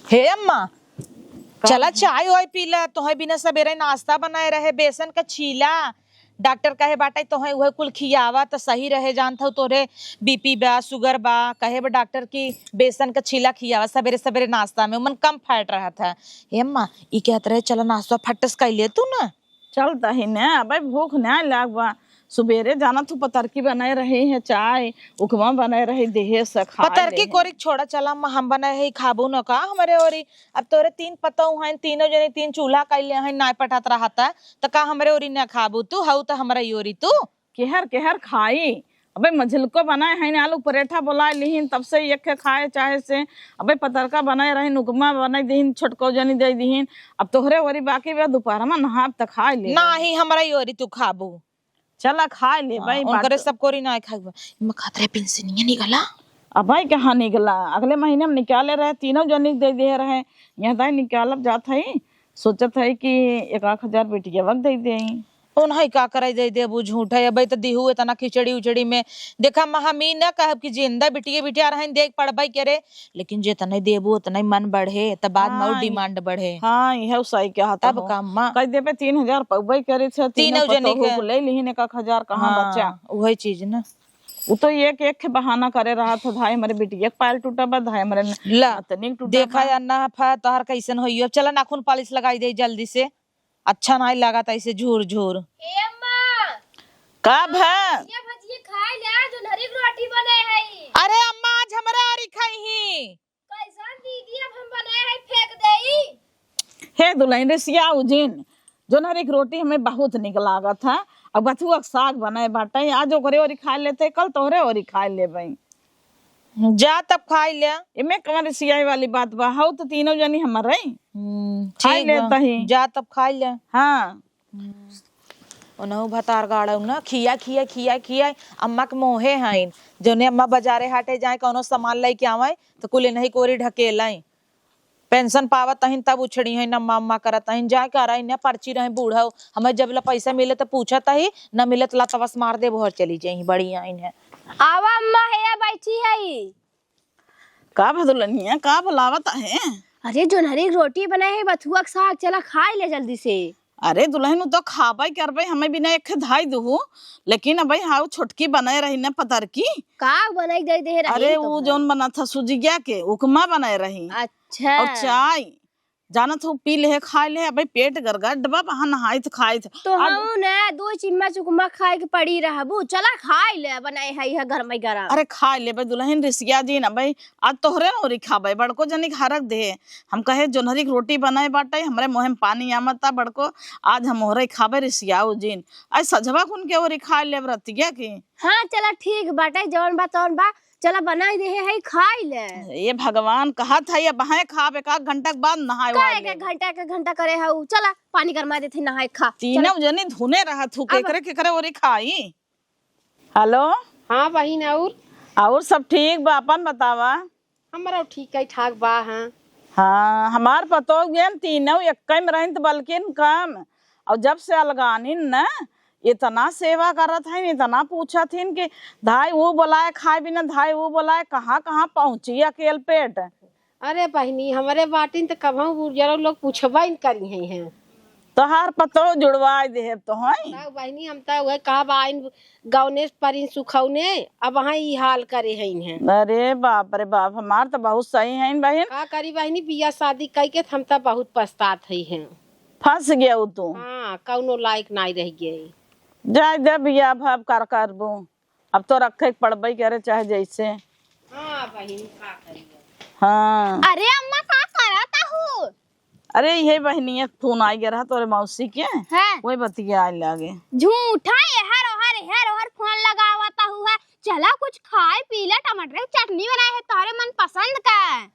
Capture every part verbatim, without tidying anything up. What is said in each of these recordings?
हे अम्मा, का चला है? चाय वाय पी ला। तोहे बिना सबेरे नाश्ता बनाए रहे, बेसन का छीला। डॉक्टर कहे बाटे तोहे उहे कुल खियावा त सही रहे, जानत हऊ तोरे बीपी बा, शुगर बा। कहे बा डॉक्टर की बेसन का छीला खियावा सबेरे सबेरे नाश्ता में, उमन कम फैट रहत है। हे अम्मा, ई कहत रहे चला नाश्ता फट से कइ ले तू ना। चलत ही न, अबे भूख नाहीं लाग बा। सुबेरे जानत हू पतरकी बनाए रही है, चाय, उपमा बनाए रही, देहे से खाए पतरकी ले। कोरी छोड़ा, चला अम्मा, हम बनाए है, खाबू न का हमरे ओरी? अब तोरे तीन पतोह हैं, तीनों जने तीन चूल्हा कइ ले हैं, नाय पटात रहत है, त का हमरे ओरी न खाबू तू? हऊ त हमरा ओरी तू। केहर केहर खाई? अबे मझिलको बनाए हैं, आलू परेठा बोलाए लिहिन, तब से एक खे खाए चाहे से। अबे पतरका बनाए रहिन, उपमा बनाए दिहिन, छोटको जनी दे दिहिन। अब तोहरे ओरी बाकी बा, दोपहर में नहाब त खाए ले। नाही, हमरा ओरी तू खाबू। चला खाए ले हाँ, भाई, उनकरे बात। सब कोरी ना खाए बा। इमा खात रहे पेंशनिया निकला। अब भाई कहाँ निकला? अगले महीने में निकाले रहे, तीनों जनी दे दे रहे। यहाँ दाई निकालब जात है, सोचत है कि एक आध हजार बिटिया वक्त दे दे। ओ नहीं, का करे दे देबू, झूठ है। अबे तो दिहू इतना खिचड़ी उचड़ी में। देखा अम्मा, हम ई ना कहब कि जिंदा बिटिया बिटिया रहन देख पड़बे करे, लेकिन जितने देबू उतने मन बढ़े, तब बाद में और हाँ, डिमांड बढ़े। हाँ, यह सही कहा तब हो। का अम्मा? कह देबे तीन हजार पउबे करे थे, तीनों तीनों जने पतोहू के। को ले लिहिन एक आध हजार, कहाँ हाँ, बचा? वही चीज ना। उ तो एक एक के बहाना करे रहत है, धाई हमरे बिटिया के पायल टूटा बा, धाई हमरे न-, ला, नतनी के टूटा देखा बा। या ना फा तोहर कैसन होइयो। चला नाखून पालिश लगाई दे जल्दी से, अच्छा नाहीं लागत ऐसे झूर झूर। ए अम्मा, का भा? भजिया भजिया खाए ले, जोन्हरी के रोटी बने है। अरे अम्मा, आज हमरे ओरी खाई ही। कैसन दीदी, अब हम बनाए है फेंक देई? हे दुल्हन, रिसियाउ जिन, जोन्हरी के रोटी हमें बहुत निक लागत है। अब बथुआ के साग बनाए बाटे, आज ओकरे ओरी खाए लेते, कल तोहरे ओरी खाए लेबे। जा तब खाए ले। एमे कवन रिसियाए वाली बात बा, हऊ तो तीनों जनी हमरे। हम्म, खाए ठीक बा। लेता ही। जा तब खाए ले। हाँ। ओनहु भतार गाड़ौ न, खिया, खिया, खिया, खिया, अम्मा के मोहे हइन। जौने अम्मा बजारे हाटे जाए, कौनो सामान लइके आवइ, त कुल इनही कोरी ढकेलइ। पेंशन पावत हइन, तब उछड़ी हइन, अम्मा, अम्मा करत हइन। जाए कर आइन, पर्ची रहे बूढ़ौ, हमें जब ला पैसा मिले त पूछत ही, न मिले त लात बस मार दे, बोहर चली जाई, बड़ी आइन है। आवा अम्मा, हेया बैठी हई। का भदुलनिया, का बुलावत है? अरे, जोन्हरी के रोटी बनाए है, बथुआ के साग, चला खाए ले जल्दी से। अरे दुल्हन, उ तो खाबे करबे, हमें बिना एक धाई दुहू, लेकिन अबे हाउ छोटकी बनाए रही न पतरकी। का बनाई दे दे रही अरे, उ तोहरा? जौन बना था सुजिया के, उपमा बनाए रही। अच्छा। और चाय, जानत हो, पी ले, खाए ले, अबे पेट गड़गड़ बा, वहाँ नहाइत खाइत। तो आज हम ना दो चिम्मच उपमा खाए के पड़ी रहबू, चला खाए ले, बनाए है यह घर में गरम। अरे खाए लेबे दुल्हन, रिसिया जिन, अबे आज तोहरे न ओरी खाबे, बड़को जनी के हरक दे। हम कहे जोन्हरी के रोटी बनाए बाटे, हमरे मुँहे में पानी आवता बड़को, आज हम ओहरे खाबे, रिसियाउ जिन। आज सझवा कुन के ओरी खाए लेब रतिया के। हाँ, चला ठीक बाटे, जौन बा तौन बा, चला बनाई देहे है, खाई ले। ए भगवान, कहत है अब हैं खाब, एक आध घंटा के बाद नहाए का वाले। एक एक घंटा, एक एक घंटा करे हऊ, चला पानी गरमा देते, नहाए खा। तीनों चला। जनी धुने रहत हू, अब केकरे केकरे ओरी खाई। हेलो। हाँ बहिन, और? और सब ठीक बा, अपन बतावा। हमरा ठीक है, ठाक बा। हाँ। हाँ, हमार पतोह गेन तीनों एक्कै में रहिन त बल्किन कम, और जब से अलगानिन न, इतना सेवा करत हइन, इतना पूछत हइन कि धाई ऊ बोलाए खाए बिना, धाई ऊ बोलाए, कहाँ कहाँ पहुँची अकेल पेट। अरे बहिनी, हमरे बाटिन त कबहूँ बुजुर्ग लोग पूछबे न करी हैं, हैं। तोहार पतोह जुड़वाए देहेब तोहई। तब बहिनी, हम त उहे कहब आइन गौने परिन सुखौने, अब वहाँ ई हाल करे हइन हैं। अरे बाप रे बाप, हमार त बहुत सही हइन बहिन। का करी बहिनी, बियाह शादी कई के हम त बहुत पछतात हई हैं। फंस गयू तू। हाँ, कौनो लायक नाई रह गए। जाए दे बियाह, अब का करबू, अब तो रखे के पड़बे करे चाहे जैसे। हाँ बहिनी, का करी अब? हाँ। अरे अम्मा, का करत हू? अरे, इहे बहिनिया के फोन आइ गया रहा तोरे मौसी के, हाँ। वही बतिया आए लागे। झूठा एहर ओहर, एहर ओहर फोन लगावत हुआ। चला कुछ खाए पी ले, टमाटर के चटनी बनाए है तोहरे मन पसंद का।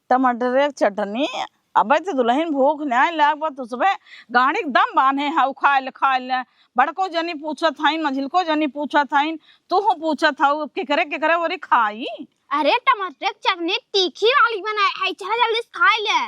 टमाटर के चटनी? अबे तो दुल्हन भूख नाहीं लाग बा, तू सबे गाड़ी के दम बांधे हऊ, खाए ले, खाए ले। बड़को जनी पूछत हईन, मझिलको जनी पूछत हईन, तू हूँ पूछत हऊ, केकरे केकरे ओरी खाई? अरे टमाटर के चटनी तीखी वाली बनाए है, चला जल्दी से खाए ले।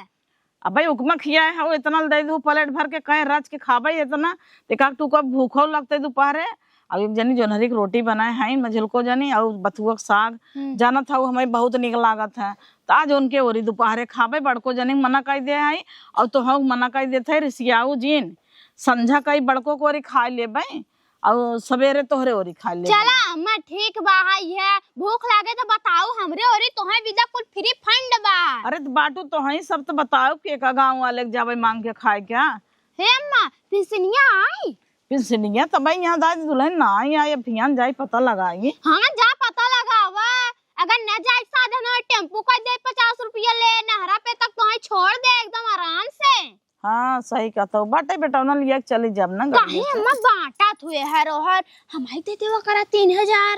अबे उपमा खियाए हऊ, इतना दे दू प्लेट भर के, कहे रच के खाबे इतना, ते का तू कब भूखो लगते दोपहरे। अब एक जनी जोन्हरी के रोटी बनाए हैं, मझिलको जनी, और बथुआ के साग, हम्म। जानत हऊ हमें बहुत निक लागत है। त आज उनके ओरी दुपहरे खाबे, बड़को जनी मना कइ दे हई, अउर तोहउ मना कइ देत हई, रिसियाउ जिन। संझा कइ बड़को के ओरी खाइ लेबे, अउर सबेरे तोहरे ओरी खाइ लेबे। चला अम्मा, ठीक बा, हई है, भूख लागे त बताउ, हमरे ओरी तोहइ बिदा कुल free fund बा। अरे त बाटू तोहइ सब, त बताउ के का गाँव वाले के जाबे माँग के खाए क्या? हे अम्मा, पिसनिया आई? पिसनिया तब यहाँ दादी दुलहिन ना आई, आई अभियान जाई पता लगाई। हाँ, जा पता लगावा। अगर न जाए साधन हो, टेम्पू कइ दे, पचास रुपया ले, नहरा पे तक तोहइ छोड़ दे एकदम आराम से। हाँ, सही कहत हो। बाटे बेटा, ना लिया के चली जाब ना काहे गड़िया से। अम्मा बाँटा थुए हर ओहर, हमही दे देवा करा तीन हजार।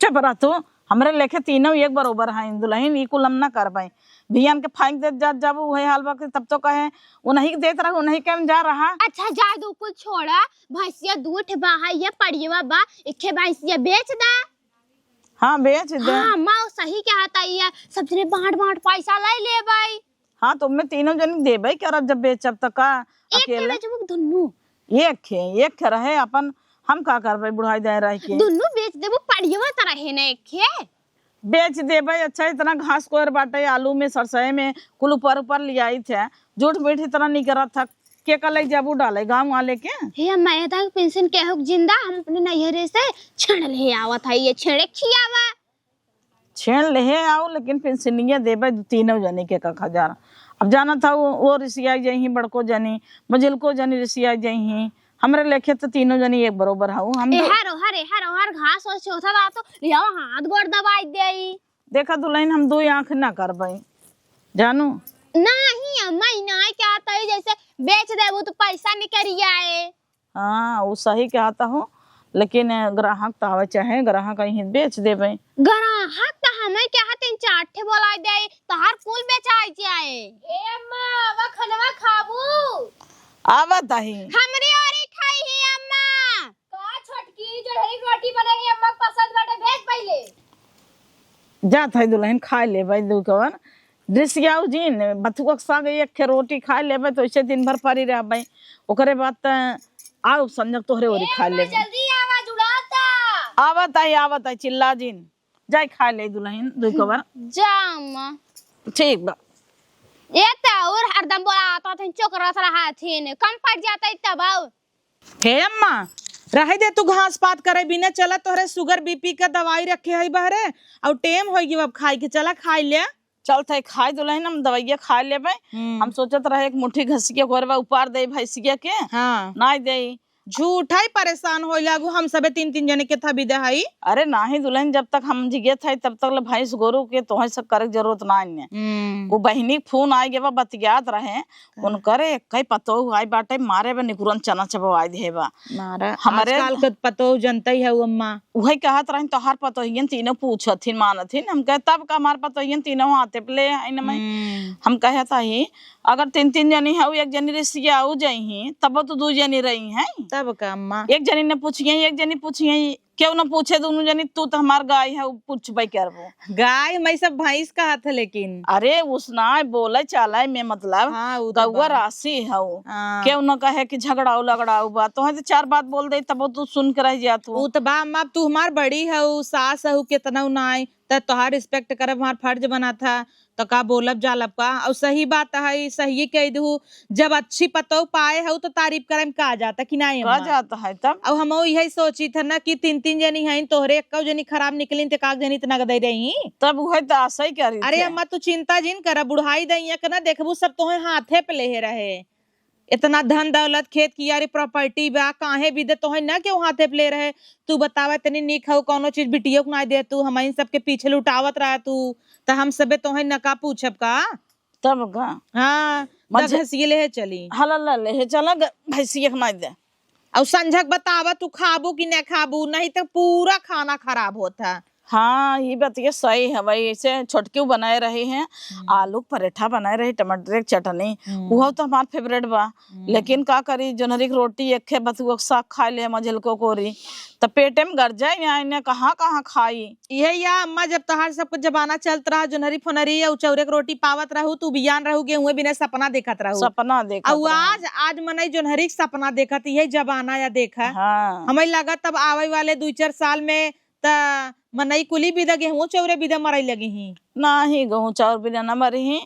चुप रह तू, हमरे लेखे तीनों एक बरोबर हैं दुलहिन, ई कुल हम ना करबे। भियान के फेंक देत जात जाबू, उहे हाल बा कि तब तो कहे, "उन्हीं के देत रह, उन्हीं के हम जा रहा।" अच्छा, जा दू कुल छोड़ा, भैंसिया दू ठे बा है, ये पड़ियवा बा, एक ठे भैंसिया बेच दा। हाँ, बेच दे। हाँ, अम्मा, सही कहत है, सब जने बाँट बाँट पैसा ले लेबे। हाँ, तो मैं तीनों जनी देबे करब, जब बेचब त का एक के अकेले? बेचबू दुन्नू? एक खे, एक खे रहे अपन, हम का करबे बुढ़ाई दे रह के? दुन्नू बेच देबू, पड़ियवा त रहे न एक खे। बेच देबे, अच्छा इतना घास कोयर बाटे, आलू में, सरसों में, कुल ऊपर ऊपर लियाई थे, झूठ मीठ इतना निकरत था, के का ले जाबू डाले गाँव वाले के? हे अम्मा, ये तक पेंशन के हो जिंदा, हम अपने नैहरे से छेड़ ले आवत है, ये छेड़े खियावा। छेड़ लेहे आओ, लेकिन पेंशनिया देबे दू तीनों जनी के एक एक हजार। अब जानत हऊ, वो रिसिया जइहीं, बड़को जनी, मझिलको जनी रिसिया जइहीं। हमरे लेखे त तीनों जनी एक बरोबर हऊ। हम दो एहर ओहर, एहर ओहर घास ओस होता बा तो लियाओ, हाथ गोड़ दबाई देई। देखा दुलहिन, हम दो आँख ना करबई, जानू। नाही अम्मा, ई नाही कहत हई, जैसे बेच देबू तो पैसा निकरिया है। हाँ, उ सही कहत हो, लेकिन ग्राहक त आवे चाहे, ग्राहक अइहीं बेच देबे। ग्राहक त हमें कहा तीन चार ठे बोलाइ दे, तहार कुल बेचाइ जाए। ए अम्मा, आवा खनवा खाबू? आवत ही। हमरी ओरी खाई ही अम्मा। का छोटकी, जोन्हरी रोटी बनाई अम्मा के पसंद बाटे, भेज पहिले। जात है दुलहिन, खाइ लेबे दू कवन। रिसियाउ जिन, बथुआ के साग एक खे रोटी खाइ लेबे, तो ऐसे दिन भर परी रहबे। ओकरे बाद त आउ संझक तोहरे ओरी ए खाइ अम्मा, लेबे। जल्दी आवा, जुड़ाता। आवत आई, आवत आई, चिल्ला जिन। जाई खाइ ले दुलहिन, दू कवन। जा अम्मा। ठीक बा। ए त और हरदम बोलावत हथिन, चोकरत रहथिन, कम पड़ जात है तब और। हे अम्मा, रहे दे तू घास पात करे बिना, चला तोहरे sugar B P का दवाई रखे हई बहरे, अउ टेम होइ गयो अब खाइ के, चला खाइ ले। चल थे खाइ दुलहिन, हम दवाइया खाइ लेबे। हम्म। हम सोचत रहे एक मुट्ठी घसिया घोरवा उपार दे भैंसिया के। हाँ। नाई देई। झूठा ही परेशान होइ लागू, हम सबे तीन तीन जने के थबी दे हई। अरे नाही दुलहिन, जब तक हम जियत हई तब तक ले भैंस गोरू के तोहे सब करे के जरूरत नाई ने। हम्म। वो बहिनी के फोन आइ गवा, बतियात रहे, उनकरे कई पतोह आइ बाटे, मारे बा निकुरन चना चबवाइ देहे बा। मारा, हमरे आजकल के पतोह जनते ही हऊ अम्मा। उहे कहत रहिन, "तोहार पतोहियन तीनों पूछथिन, मानथिन।" हम कहे, "तब का हमार पतोहियन तीनों हाथे पे ले आइन में?" हम्म। हम कहत हई, "अगर तीन तीन जनी हऊ, एक जनी रिसियाउ जइहीं, तब तो दू जनी रही हैं।" तब का अम्मा? एक जनी ने पूछिए, एक जनी पूछिए, क्यों ना पूछे दोनों जनी, तू तो हमार गाय है, पूछबे करबो। गाय, मैं सब भैंस कहत है लेकिन। अरे, उसना बोले चाले में मतलब, हाँ, उ तो गौआ बा। राशि हऊ। हाँ। केहू न कहे कि झगड़ाऊ लगड़ाऊ बा, तोहे तो चार बात बोल दे, तब तू सुन के रह जात हो। उ तो बा, अम्मा, अब तू हमार बड़ी हऊ, सास हऊ, केतना उ नाई, त तोहार respect करब हमार फर्ज बना था, त का बोलब जालब का? और सही बात है, सही कह दू, जब अच्छी पतोह पाए हऊ तो तारीफ करे में का जाता कि नाई का अम्मा? जाता है तब? अब हम यही सोची था ना कि तीन तीन जनी हैं, तोहरे एक्को जनी खराब निकलिन, ते काग जनी इतना गदई रही। तब उहे तो आशा ही करी अरे थे। अम्मा, तू चिंता जिन करा, बुढ़ाई दैया के ना देखबू, सब तोहे हाथे पे लेहे रहे। इतना धन दौलत, खेत कियारी, property बा, काहे भी दे तोहे ना केहू हाथे पे ले रहे। तू बतावा, इतनी नीक हऊ, कौनो चीज बिटियो को ना दे तू, हम इन सबके पीछे लुटावत रहा तू, त हम सबे तोहे न का पूछब का? तब का? हाँ, मजे- दस घसिये लेहे चली। हला ला लेहे चला ग-, भैंसिया के नाई दे। और संझक बतावा तू खाबू कि न खाबू, नहीं तो पूरा खाना खराब होत है। हाँ, ये बात ये सही है भाई, ऐसे छोटकी बनाए रही हैं, हम्म। आलू के परेठा बनाए रही, टमाटर के चटनी, हम्म। उहो तो हमार favourite बा। हम्म। लेकिन का करी, जोन्हरी के रोटी एक खे बथुआ के साग खाए ले, मझिलको कोरी, त पेटे में गड़ जाए, या इन्हें कहाँ कहाँ खाई। इहे या अम्मा, जब तोहार सब कुछ जमाना चलत रहा, जोन्हरी फोनरी अउ चौरे के रोटी पावत रहू, तू बियान रहू, गेहूं बिने सपना देखत रहू। सपना देखत अउ रहू। आज, आज मनई जोन्हरी के सपना देखत, इहे जमाना या देखा। हाँ। हमें लगा तब आवे वाले दू चार साल में त मनई कुली बिदा, गेहूं चौरे बिदा मरई लगी ही। नाही, गेहूं चाउर बिना न मरी ही।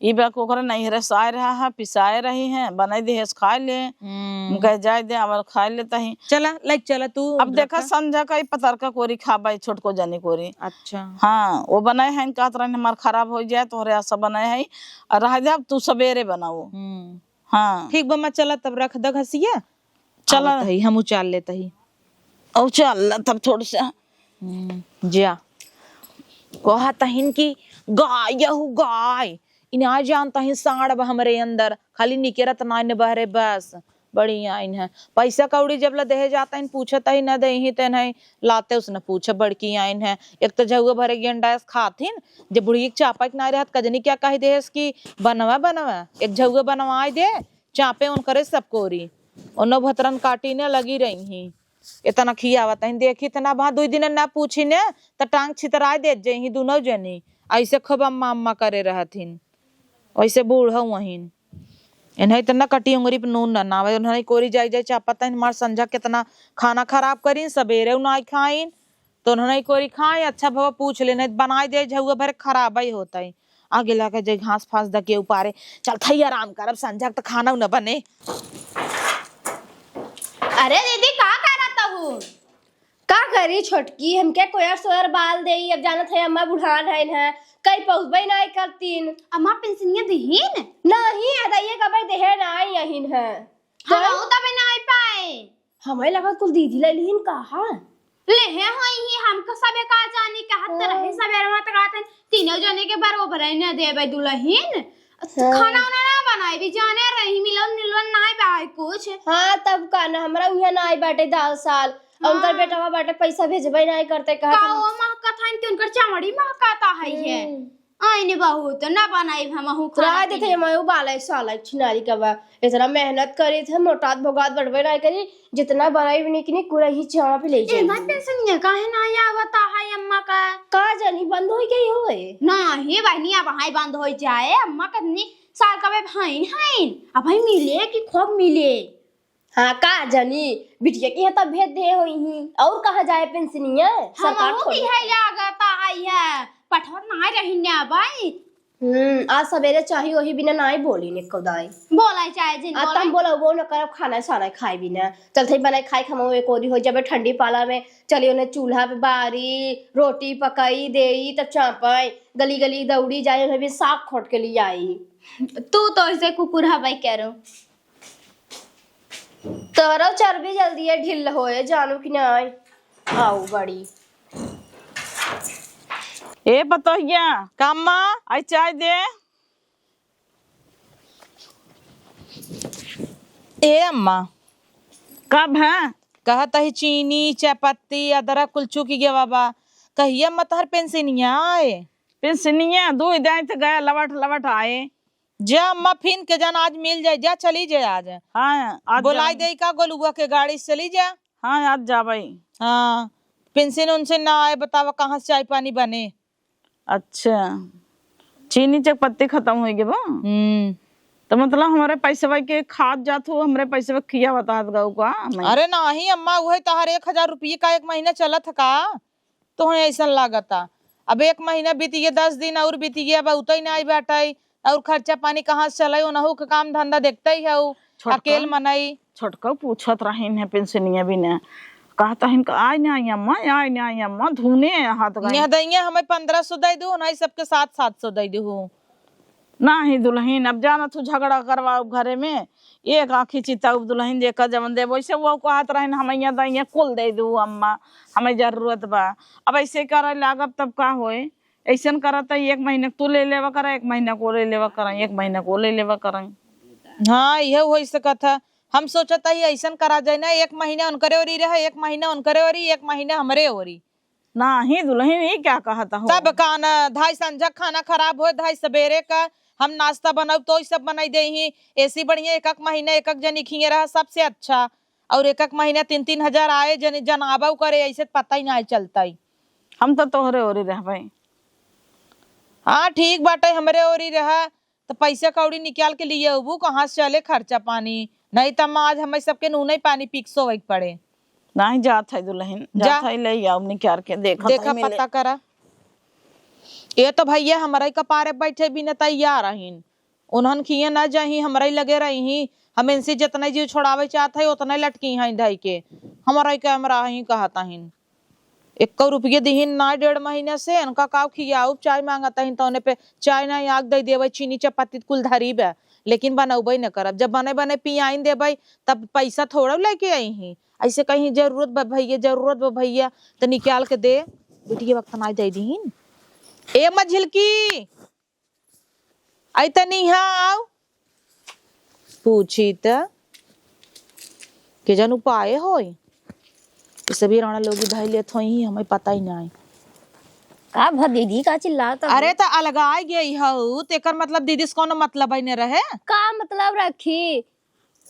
ई बा ओकरे नैहरे से आए रहा है, पिसाए रही है, बनाई देहेस खाए ले। हम्म। हम कहे जाए दे, अब खाए लेता ही। चला, लाइक चला तू अब देखा रखा। संझा का ई पतरका कोरी खाबा, ई छोटको जनी कोरी। अच्छा। हाँ, वो बनाए हैं, कहत रहन हमार खराब हो जाए, तोहरे आसा बनाए हैं, और रह दे, अब तू सबेरे बनाओ। हम्म। हाँ। ठीक बा, मैं चला तब रख द घसिया। चला। आवत ही, हम उचाल लेत ही। और चल ला तब थोड़ सा। हम्म, जा। कहत हइन कि गाय, यहू गाय। इन्हें आ जानत हइन साँड़ बा हमरे अंदर, खाली निकरत नाइन बहरे बस। बड़ी आइन है। पैसा कौड़ी जब ला देहे जात हइन, पूछत हइन, न देही त इन्हें लाते उसने पूछे, बड़की आइन है। एक तो झउआ भरे गेंडास खात हिन, जब बुढ़िया के चापा के नाई रहत, कजनी क्या कही देहेस कि बनवा, बनवा, एक झउआ बनवाई दे, चापे उनकरे सब कोरी। ओनो भतरन काटी ने लगी रही ही। इतना खियावत हइन, देखी इतना बा, दुई दिन ना पूछी ने, त टांग छितराए देत जइही दुनो जनी। ऐसे खूब अम्मा, अम्मा करे रहत हिन। वैसे बूढ़ हउन। इन्हें इतना कटी उंगरी पे नून ना, ना आवे। उन्हें कोरी जाई, जाई चापत हइन, मार संझा कितना खाना खराब करीन, सबेरे उ नाई खाइन। तो उन्हें कोरी खाए, अच्छा भवा पूछ ले, नहीं बनाई दे, झउआ भर खराब ही होता है। आगे लाके जे घास फास दके उपारे, चल थई आराम करब, संझा के त खाना उ न बने। अरे दीदी, का करत हूँ? का करी छोटकी, हमके कोयर सोयर बाल देई, अब जानत है अम्मा बुढ़ान हइन है, कई पहुँचबे नाई करतीन। अम्मा पेंशनिया दिहीन? नहीं, अदाइये कबे देहे नाई अहिन है। हम तो तबे नाई पाए। हमें लगा कुल दीदी ले लिहिन कहा। लेहे होई ही, हमको सबे का जानी, कहत त रहे हाँ। सबेरवा त कहत हन, तीनों जने के बरोबर ही न देबे दुलहिन। हाँ। खाना उना ना बनाई भी, जाने रही, मिलन मिलन नाई बाई कुछ। हाँ, तब का ना, हमरा उहे नाई बाटे दाल साल, और उनकर हाँ। बेटवा बाटे, पैसा भेजबे नाई करते, कहत का हन। वो महकत हन कि उनकर चमड़ी महकता है ये। हम्म। आइने बहुत, ना बनाइब हमहू खाना रह देते पीना। हम, वो बालक सालक छिनारी का बा। इतना मेहनत करी थे, मोटात भोगात बढ़बे ना करी, जितना बनाई भी निकनी, पूरा ही चाप ले ए, जाई। भाई पेंशनिया काहे ना आवता है अम्मा का? का जानी, बंद हो गई होए। ना, हे बहनिया, वहाँ बंद हो जाए, अम्मा कतनी साल का बे भाई हैं, अब भाई मिले कि खूब मिले। हाँ, का जानी, बिटिया के यहाँ तब भेज दे होई ही। और कहाँ जाए पेंशनिया? सरकार हमहू थोड़ी की है लागत आई है, पठौर ना रही ने भाई। हम्म, आज सवेरे चाही वही बिना नाई बोली ने कौदाई। बोला चाहे जिन आ बोला। तम बोला वो न करब, खाना साना खाई बिना। चल थे बनाई खाई, हम एक ओरी हो जबे ठंडी पाला में चली उन्हें चूल्हा पे बारी, रोटी पकाई देई, तब चापाई, गली गली दौड़ी जाए, उन्हें भी साग खोट के लिए आई। तू तो ऐसे कुकुर हवाई करो। तोहरो चर्बी जल्दी ढील होए, जानू कि नाई? आऊ बड़ी। ए पतोहिया, का अम्मा? आई चाय दे। ए अम्मा। कब है? कहत ही चीनी, चायपत्ती, अदरक कुल चुकि गवा बा। कहिया अम्मा तोहर पेंशनिया आए? पेंशनिया दू दाई त गया, लवट लवट आए। जा अम्मा, फिन के जान आज मिल जाए, जा चली जाए आज। हाँ, आज बोलाई जाए। दे का गोलुआ के गाड़ी से चली जा। हाँ, आज जाबे। हाँ, पेंशन उनसे ना आए, बतावा कहाँ से चाय पानी बने। अच्छा, चीनी चक पत्ती खत्म हो गए बा। हम्म। तो मतलब हमारे पैसवा के खात जात हो, हमरे पैसवा खिया बतात गऊ का? मैं अरे नाही अम्मा, उहे तहार एक हजार रुपये का एक महीना चलत है का? तोहने ऐसन लागता। अब एक महीना बीत गया, दस दिन और बीत गया, अब उतई नाई बाटई, और खर्चा पानी कहाँ से चलाई, ओनहु के काम धंधा देखते ही हऊ, छोटका, अकेल मनई। छोटका पूछत रहिन है पेंशनिया भी ने, कहत हइन कि आय नाई अम्मा, आय नाई अम्मा, धुने हाथ गए। यह दैया हमें पन्द्रह सौ दे दू, नहीं सबके सात सात सौ दे दू। नाही दुलहिन, अब जाना तू झगड़ा करवाउब घरे में, एक आँखी चिताउब दुलहिन जेकर जवन देब, वैसे वो कहत रहन, "हमैया दइया कुल दे दू अम्मा, हमें जरूरत बा।" अब ऐसे करे लागब तब का होए? ऐसन करत है, एक महीने तू ले लेवा करा, एक महीने को ले लेवा करा, एक महीने को ले लेवा करा। हाँ, यह हो सकत है। हम सोचत ही ऐसन करा जाए ना, एक महीने उनकरे ओरी रहे, एक महीने उनकरे ओरी, एक महीने हमरे ओरी। नाही दुलहिन, ई क्या कहत हो? तब का न, धाई संझा खाना खराब होए, धाई सबेरे का हम नाश्ता बनाउब तो ई सब बनाई देही। एसी बढ़िया एक एक महीना एक एक जनी खिए रहा, सबसे अच्छा। और एक एक महीना तीन तीन हजार आए, जनी जनाबउ करे, ऐसे पता ही नाई चलता ही। हम तो तोहरे ओरी रहबे। हाँ, ठीक बाटे, हमरे ओरी रहा। त पैसा कौड़ी निकाल के लिए अबू, कहाँ से चले खर्चा पानी? नहीं त अम्मा आज हमें सबके नूने पानी पी के सोवे के पड़े। नाही जात है दुलहिन, जा। जात है, ले आउ निकाल के, देखत देखा, है, मिले। पता करा। ये तो भइया हमरे कपारे बैठे बिना तैयार रहिन। उन्हन खिए ना जाही, हमरे लगे रही। हम इनसे जितने जीव छोड़ावे चाहत है, उतने लटकी हैं धई के। हमरे कैमरा ही कहत हिन। एक्को रुपये दिहिन ना डेढ़ महीने से, इनका काव खियाउब, चाय मांगत हिन, तौने पे चाय ना आग दे देवे, चीनी चपाती कुल धरी बे, लेकिन बनौबे न करब। जब बने बने पियाइन देबे, तब पैसा थोड़ा लेके आई ही। ऐसे कहीं जरूरत बा भइया, जरूरत बा भइया, तो निकाल के दे। बिटिया वक्त ना दे दिहिन। ए मझिलकी, आई तनी यहाँ आउ। पूछी त के जन उपाय होई। ये सभी राणा लोग धई लेत होई ही, हमें पता ही ना है। का भ दीदी, का चिल्लात हऊ? अरे त अलगाई गई हऊ, तेकर मतलब दीदी से कौनो मतलब ही न रहे? का मतलब रखी?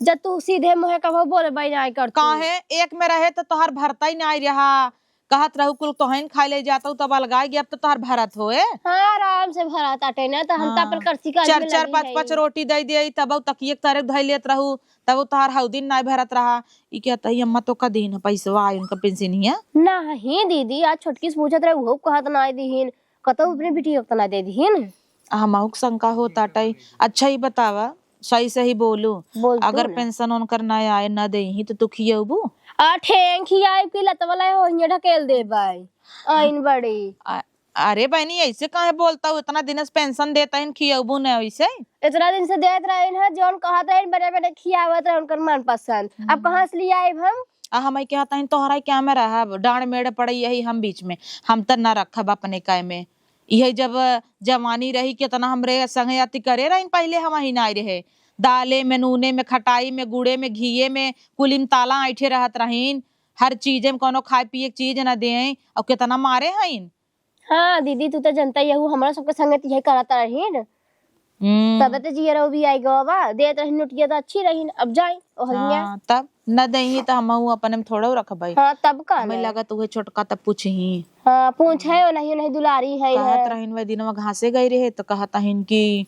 जब तू सीधे मुँहे कबो बोलबे ना कर तू। काहे? एक में रहे त तोहार भरता ही ना रहा। कहत रहू कुल तोहन खाए ले जात हऊ, तब अलगाई गया, अब तो तोहार भरत होए। हाँ, आराम से भरत आटे ना, तो हम तो हाँ। अपन करसी काज चार में चार लगी पाँच है। पाँच रोटी दे दिए, तब तकिए के तरे धई लेत रहू, तब तोहार हऊ दिन नाय भरत रहा। ई कहत ही अम्मा तो का दिन है पैसवा आई उनका पेंशनिया? नहीं दीदी, आज छोटकी से पूछत रहे, उहो कहत नाय दिहिन, कतौ अपने बिटिया के तना दे दिहिन। आ, हमहू के शंका होत आटे। अच्छा, ई बतावा, सही सही बोलू, बोल तू अगर ना। पेंशन उनकर ना आए, ना देही, तो तू खियबू? आ, ठेंग खियाई कि लतवला हो हियाँ ढकेल देबै। आइन बड़ी। आ, अरे बहनी, ऐसे काहे बोलत हऊ? इतना दिन से पेंशन देत हईन, खियबू ना वैसे? इतना दिन से देत रहिन है, जौन कहत रहिन, बड़े बड़े खियावत रहे उनकर मनपसंद। अब हम्म। कहाँ से लियाइब हम? आ, हम कहत हईन, तोहरा क्या में रहब? डांड मेड़ पड़े यही हम बीच में, हम त ना रखब अपने काय में। इहे जब जवानी रही, केतना हमरे संगे अति करे रहिन, पहिले हम ही नाई रहे। दाले में, नूने में, खटाई में, गुड़े में, घिये में, कुली में ताला ऐंठे रहत रहिन। हर चीजे में कौनो खाए पिए के चीज न दें, और केतना मारे हईन। हाँ दीदी, तू तो जनता ही हऊ, हमरा सबके संगे तो यही करत रहिन। हम्म। तबे तो जियरा भी आई गवा बा, देत रहिन नोटिया तो अच्छी रहिन, अब जाई ओहलिया। हाँ, तब न देही त हमहू अपने में थोड़ा रखबै। हाँ, तब का हमें ना। लगत उहे छोटका तब पूछही। हाँ, पूछे ओ नहीं, नहीं दुलारी है, कहत है। रहिन वह दिनवा घासे गई रहे त कहत हईन कि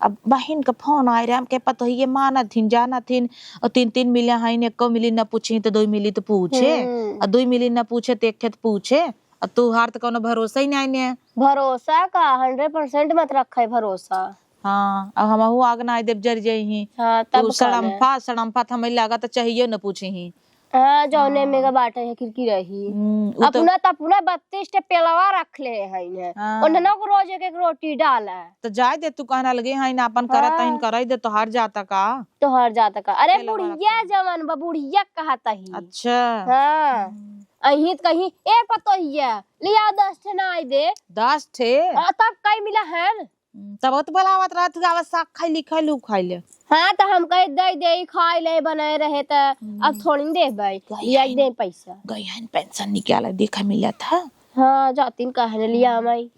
अब बहिन का फोन आए रहे, हमके पतोहिए मानत हिन, जानत हिन, और तीन तीन मिले हईन, एको मिली न पूछी त दो मिली त पूछे, हम्म। और दो मिली न पूछे त एक ठे त पूछे, और तोहार त कौनो भरोसा ही नहीं ने। भरोसा का hundred percent मत रखे भरोसा। हाँ, अब हमहू आग ना देब, जर जइही। हाँ, तब तू का ना। सड़म्फा, सड़म्फा त हमें लागत चाहिए न पूछही। हाँ, जौने हाँ। में का बाटे है खिड़की रही। हम्म, उ तो अपना त अपना बत्तीस ठे पेलवा रख ले है इन्हें। हाँ। उन्हनों को रोज एक एक रोटी डाला। तो जाए दे, तू कहना लगे है ना, अपन करत हाँ। तहिन कराई दे, तोहार जाता का? तोहार जाता का? अरे पेलवा बुढ़िया रख ले। जवन बा, बुढ़िया कहत ही। अच्छा। हाँ। हम्म। अहीं त कहीं, "ए पतोहिया, लिया दस ठे ना आई दे।" दस ठे? हाँ, तब कई मिला है? हम्म, तब तो बोलावत रहत हूँ, "आवा साग खाई ली, खाई लू, खाई ले।" हाँ, तो हम कहे, "दे दे, खाई ले, बनाए रहे तो अब हम्म। थोड़ी न देबै, गई लिया है दे न, पैसा।" गई है न, पेंशन निकाला, देखा मिला था। हाँ, जातिन कहे न लिया हम्म। माई।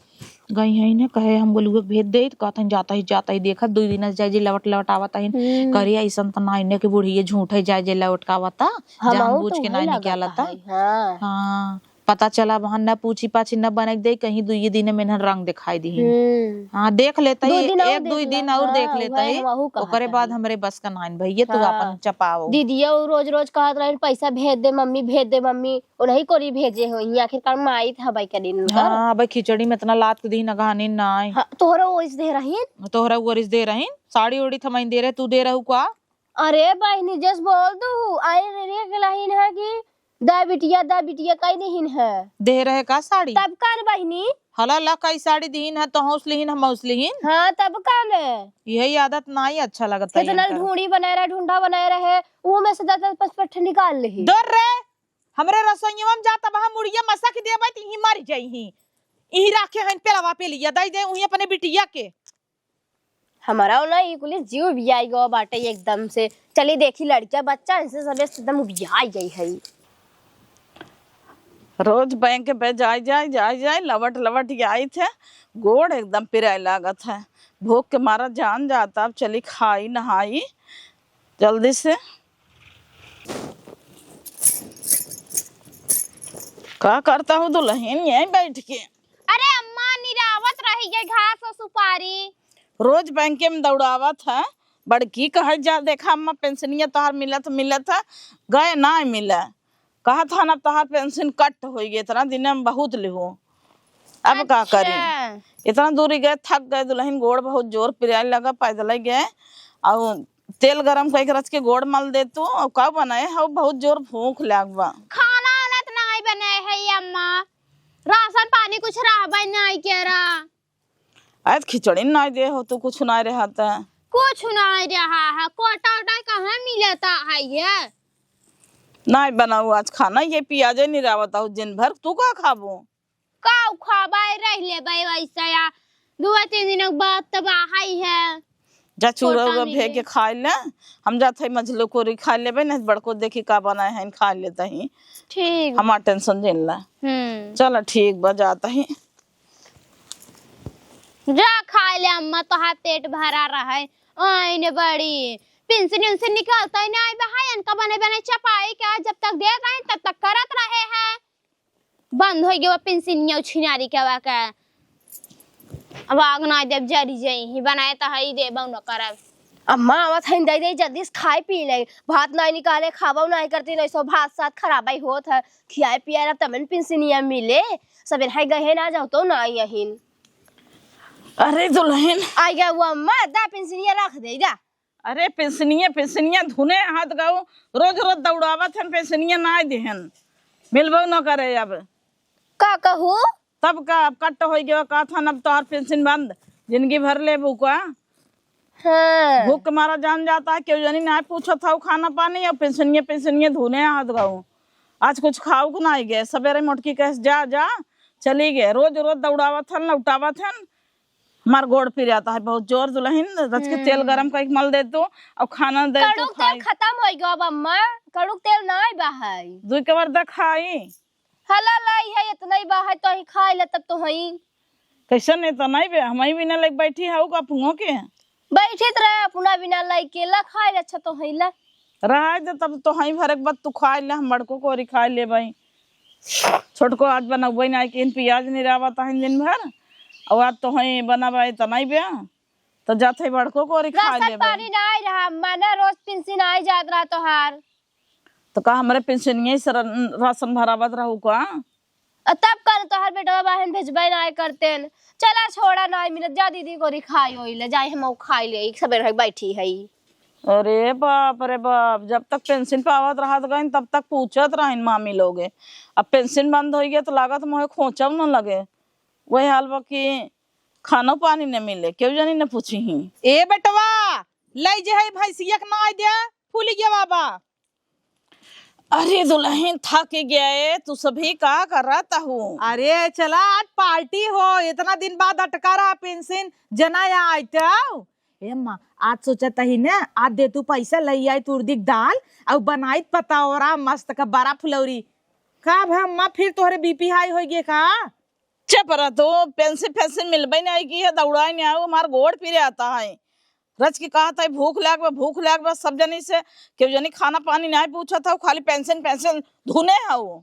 गई है न, कहे हम गोलुए के भेज दे, तो कहत हन, "जाता ही, जाता ही, देखा, दो दिन से जाए जे लौट, लौट आवत हन।" हम्म। करे ऐसन तो ना, इन्हें के बुढ़िए झूठ है, जाए जे लौट के आवता, हम जानबूझ तो के वही ना लागत निकालता। है, हाँ। हाँ। पता चला वहाँ न पूछी पाछी न बने दे, कहीं दुइये दिन में इन्हन रंग दिखाई दी। हम्म। हाँ, देख लेता दो ही, दिन और एक देख दुई दिन ला। और देख हाँ, लेता वही ही, हम वहू कहत ओकरे बाद हई। हमरे बस का नाइन भैया, तू हाँ। आपन चपाओ। दीदिया उ रोज रोज कहत रहिन, "पैसा भेज दे मम्मी, भेज दे मम्मी।" उन्हीं को नहीं भेजे हो, ये आखिरकार माई था भाई का दिन उनकर। हाँ, भाई खिचड़ी में इतना लात के दी न घानी नाई। हाँ, तोहरा ओरिस दे रहिन? तोहरा ओरिस दे रहिन, साड़ी ओड़ी थमाइन दे रहे, तू दे रहू का? अरे बहिनी, जस बोल दू, आई रे, रे के लाइन है कि दा बिटिया, दा बिटिया कई दिहिन है। दे रहे का साड़ी? तब का न बहिनी? हला ला कई साड़ी दिहिन है, तो हौस लिहिन, हम हौस लिहिन। हाँ, तब का न? यही आदत नाई अच्छा लगता है इतना इनकर। ढूंढी बनाए रहे, ढूंढा बनाए रहे, वो में से दस दस पाँच पाँच ठे निकाल लिही। दौड़ रे, हमरे रसोइया में जा, तब हम मुड़िया मसा के देबै, त इही मर जाई ही। इही राखे हन पेलवा पे लिया, दई दे उही अपने बिटिया के। हमारा वाला ई कुली जीव उबियाई गवा बाटे एकदम से। चली देखी लड़किया बच्चा, इनसे सबे एकदम उबियाई गई है। रोज बैंक पे जाई, जाई, जाई, जाई, लवट, लवट के आई थे, गोड़ एकदम पिराए लागत है। भूख के मारा जान जाता। अब चली खाई, नहाई जल्दी से। का करता हो दुलहिन यहीं बैठ के? अरे अम्मा, निरावत रही है घास और सुपारी। रोज बैंके में दौड़ावत है, बड़की कहे जा, "देखा अम्मा, पेंशनिया तोहार मिलत, मिलत है, गए ना मिले।" कहत हन, "अब तोहार पेंशन कट होई गई, इतना दिन में बहुत लिहो, अब का करी?" अच्छा। इतना दूरी गए, थक गए दुलहिन, गोड़ बहुत जोर पिराए लगा, पैदल ही गए। और तेल गरम कइके रच के गोड़ मल दे तू। और का बनाए हो? बहुत जोर भूख लाग बा। खाना वाना त नाई बनाए है अम्मा, राशन पानी कुछ रहबे नाई केरा। आज खिचड़ी नाई दे हो तू, कुछ नाई रहत है। कुछ नाई रहा है, कोटा उटा कहाँ मिलता है ये? नाई बनाऊ आज खाना, ये पियाजे नहीं रहत हो दिन भर, तू का खाबो? का खाबे, रह लेबे वैसे या, दो तीन दिन के बाद तब आहाई है। जा चूरा कोटा उरा में भेज के। के खाए ले, हम जात है मझलो कोरी खाए लेबे, नहीं बड़को देखी का बनाए हैं, खाए लेता ही। ठीक। हमार टेंशन जिन ला। हम्म। चल ठीक बा, जाता ही। जा खाए ले अम्मा, तोहार पेट भरा रहे। आइन बड़ी पेंशन उनशन निकलता ही नहीं बा, है इनका बने बने चपाई के, जब तक देत रहे तब तक करत रहे हैं। बंद हो गया पेंशनिया छिनारी के बा के। अब आग ना देब, जरी जाई ही, बनाए त हई देबो न करब। अम्मा आवत हईन, दे दे जल्दी से खाए पी ले, भात नाई निकाले, खाबो नाई करती, नहीं सो भात साथ खराब ही होत है, खियाए पियाए रब तबे न पेंशनिया मिले, सबेर है गए ना जाओ तो ना आई अहिन। अरे दुलहिन। आई गया वो अम्मा, दा पेंशनिया रख दे, दा। अरे पेंशनिया, पेंशनिया धुने हाथ गऊ, रोज रोज दौड़ावत हन, पेंशनिया नाई देहन, मिलबो न करे अब। का कहू? तब का, अब कट होई गयो, का था, अब तोहर पेंशन बंद, जिंदगी भर लेबू का? हाँ। भूख के मारा जान जाता है, केहू जनी नाई पूछत हऊ खाना पानी, अब पेंशनिया, पेंशनिया धुने हाथ गऊ। आज कुछ खाऊ के नाई गए, सबेरे मोटकी कहे, "जा, जा," चली गए। रोज रोज दौड़ावत हन, लौटावत हन, हमार गोड़ पिराता है बहुत जोर। दुलहिन, रच के तेल हम्म। गरम कइके मल दे तू, अब खाना दे तू कड़ुक तेल खाई। खतम होई गो अब अम्मा, कड़ुक तेल नाई बा है। दुई कवर दा खाई। हला लाई है, इतना ही बा है, तो ही खाई ले तब तो हई। कैसन है तो नाई बे, हम ही बिना लेके बैठी है का पुंगो के? बैठित रहे अपना बिना लाई के, ला खाई ले, अच्छा तो हई ला। रहा दे तब तो हई भरे के बाद तू खाई ले, हम बड़को कोरी खाई ले भाई। छोटको आज बनउबे ना, कि इन पियाज नहीं रहत है दिन भर, और आज तो हई बनाबे त नाई बे, तो जात है बड़को कोरी खा राशन लेबे। पानी नाई रहा, माने रोज पेंशन आई जात रहा तोहार। तो का हमरे पेंशनिये से र-, राशन भरावत रहू का? अ तब कर तोहार बेटवा बहन भेजबे नाई करतेन। चला छोड़ा, नाई मिलत, जा दीदी कोरी खाई होई ले, जाई हम खाई ले, एक सबेर है बैठी है। अरे बाप रे बाप, जब तक पेंशन पावत रहत गइन तब तक पूछत रहिन मामी लोगे, अब पेंशन बंद होई गया तो लागत मोहे खोचब न लगे। वही हाल बा कि खानो पानी न मिले, केहू जनी न पूछी ही। ए बेटवा, लई जे है भैंसिया के नाई दे, फूली गया बाबा। अरे दुलहिन, थक गए, तू सभी का करत हूँ? अरे चला, आज पार्टी हो, इतना दिन बाद अटका रहा पेंशन, जना यहाँ आइत हो। ए अम्मा, आज सोचत ही न, आज दे तू पैसा, लई आई उरदी क दाल, अउ बनाइत पतौरा मस्त का बड़ा फुलौरी। का भा अम्मा, फिर तोहरे बीपी हाई होई गे का? चुप रह तू, पेंशन फेंशन मिलबे नाई की है, दौड़ाई नाई आऊ, हमार गोड़ पिरात है। रच के कहत है, "भूख लाग बा, भूख लाग बा," सब जनी से, केहू जनी खाना पानी नाई पूछत हऊ, खाली पेंशन, पेंशन धुने हऊ।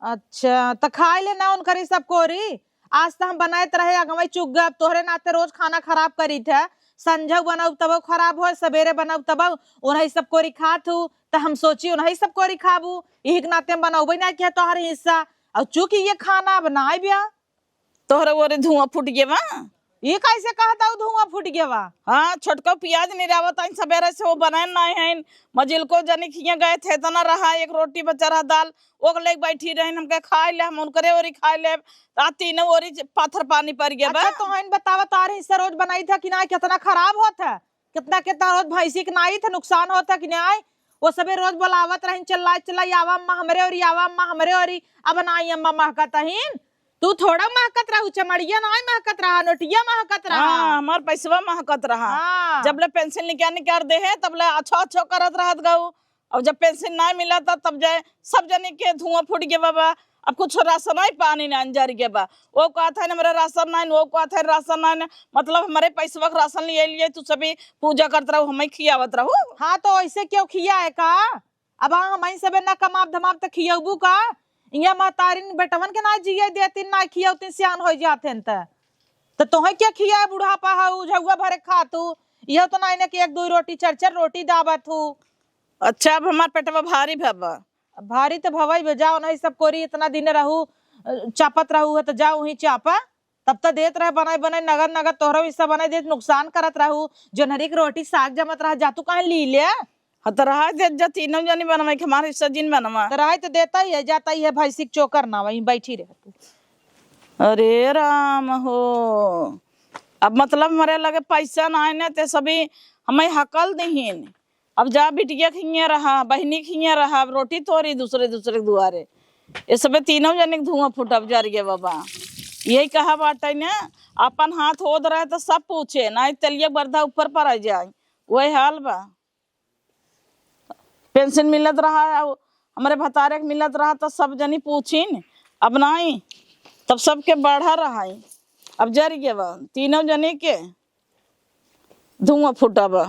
अच्छा, त खाए ले ना उनकरी सब कोरी। आज त हम बनाइत रहे, अगवई चुक गए, अब तोहरे नाते रोज खाना खराब करीत है। संझऊ बनऊ तबऊ खराब होए, सबेरे बनऊ तबऊ, उन्हई सब कोरी खात हू, त हम सोची उन्हई सब कोरी खाबू, इही के नाते हम बनउबे नाई किया तोहर हिस्सा। अउ चूंकि ये खाना अब नाई ब्या। तोहरे ओरे धुआं फूट गया बा। ये कैसे कहत हऊ धुआं फूट गया बा? हाँ, छोटको पियाज निरावत आइन, सबेरे से वो बनाए नाई हैं। मजिलको जनी खिया गए थे, इतना रहा, एक रोटी बचा रहा दाल, ओक लेके बैठी रहिन, हमके खाए ले, हम उनकरे ओरी खाए ले। आ तीनों ओरी ज-, पाथर पानी पड़ गया बा। अच्छा, तो हइन बतावा, तार हिस्सा रोज बनाई था कि ना, कितना खराब होत है? कितना, कितना रोज भैंसी के नाई थे, नुकसान होता कि नाई? वो सबे रोज बोलावत रहिन, चिल्लाई, चिल्लाई, "आवा अम्मा हमरे ओरी, आवा अम्मा हमरे ओरी।" अब नाई अम्मा महकत अहिन। तू थोड़ा महकत रहू, चमड़िया नाई महकत रहा, नोटिया महकत रहा। हाँ, हमार पैसवा महकत रहा। हाँ। जब ले पेंशन निकाल, निकाल दे है, तब ले अच्छो, अच्छो करत रहत गऊ। और जब पेंशन नाई मिला था, तब जाए सब जने के धुआं फूट गया बाबा। अब कुछ राशन आई, पानी ना जर गया बा। वो कहत है, "हमरे राशन नाई," वो कहत है, "राशन नाई ना।" मतलब, हमरे पैसवा के राशन लिए, लिए तू सभी पूजा करत रहू, हमें खियावत रहू। हाँ, तो ऐसे क्यों खिया है का? अब हाँ, हम सबे ना कमाब धमाब त खियबू का? इहाँ महतारिन बेटवन के ना जिए देतिन, ना खियौतिन, सियान हो जातिन त। त तोहे क्या खियाए बुढ़ापा है, उ झउआ भरे खातू। इहो तो नाई ना कि एक दुई रोटी, चार चार रोटी दाबत हू। अच्छा, अब हमार पेटवा भारी भवा। भारी त भवई बे, जाओ नहीं सब कोरी इतना दिन रहू, अ, चापत रहू है त जाओ वहीं चापा। तब त देत रहे बनाई बनाई, नगद नगद तोहरो हिस्सा बनाई देत, नुकसान करत रहू। जोन्हरी के रोटी साग जमत रहा, जा तू कहाँ ली ले? हाँ, त रहा दे, जा तीनों जनी बनवाई के हमार हिस्सा जिन बनवा। त रहा त देता ही है, जाता ही है, भैंसी के चोकर ना वहीं बैठी रह तू। अरे राम हो, अब मतलब हमरे लगे पैसा ना आए ना, ते सभी हमें हकल दहीन। अब जा बिटिया खिया रहा, बहिनी खिया रहा, अब रोटी तोरी दूसरे दूसरे दुआरे। ये सबे तीनों जने के धुआं फूटब जर गे बाबा। यही कहा बाटे ना, अपन हाथ होद रहे तो सब पूछे, ना तेलिया बरधा ऊपर पर आ जाए, वही हाल बा। पेंशन मिलत रहा, अउ हमरे भतारे के मिलत रहा तो सब जनी पूछिन, अब नाई, तब सबके बढ़ा रहा, अब जर गे बा तीनों जने के। धुआं फूटा बा।